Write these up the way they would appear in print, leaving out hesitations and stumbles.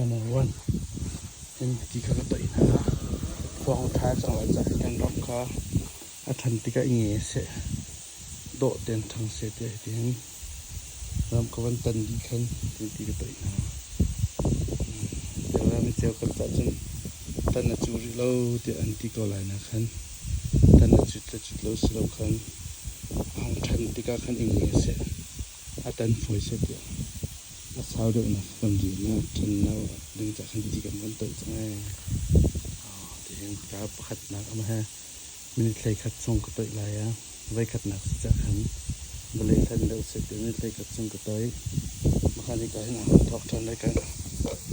Channel 1 in ti kha ka toih hna. Khuang ṭha cang lai caah kan ram kha a ṭhan tikah i nge seh, dawh tein ṭhang seh tiah hitihin ram ka van tan dih khan ti ka toih hna. Ram i ceu kan cah cun tan a cu rih lo tiah an ti ko lai na khan tan a cut le cut lo si lo khan a hung ṭhan tikah khan i nge seh, a tan fawi seh tiah a sau deuhnak kan rian ah ṭhannak ding cah khan ti kan van toih cang ee. Tihin ka pakhatnak ama he minute 11 chung ka toih lai ah voikhatnak si cah khan vawlei hlan deuh seh ti minute 11 chung ka toih. Maka ni ka hin a thawk ṭhan lai kan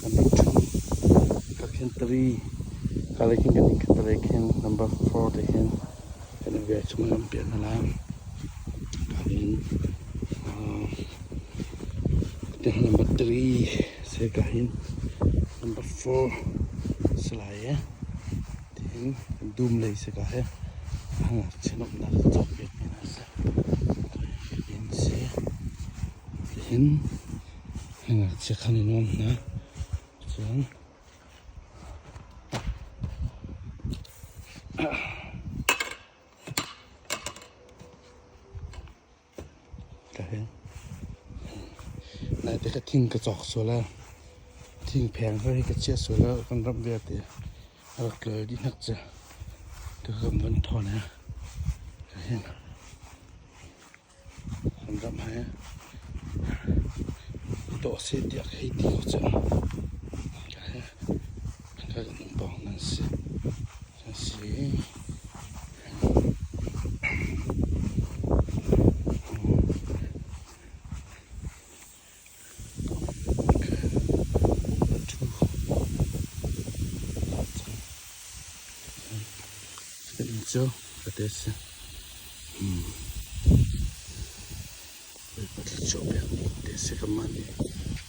number 2 ka khin 3 ka lei khin kan in khin lei khin number 4 te khin kan in ve chung lam pian na la ka hin number 3 se ka hin number 4 salai e Tiin dum lei si ka he ngakchia nuamhnak ka cawkpiak mi hna si. Inn si. Tihin ngakchia khan i nuam hna. Cun Naite ka thing ka cawk sual ah thingpheng kha hi ka chiah sual ah kan ramh vialte a rak tlawi dih hnak cu ka kan van thawn he hin kan ramh he i dawh seh tiah ka hei ti ko cu ka he ka kan pawng nan si nan si. Cu ka te si. Bawipa thluachuah pek te si ka mah nih.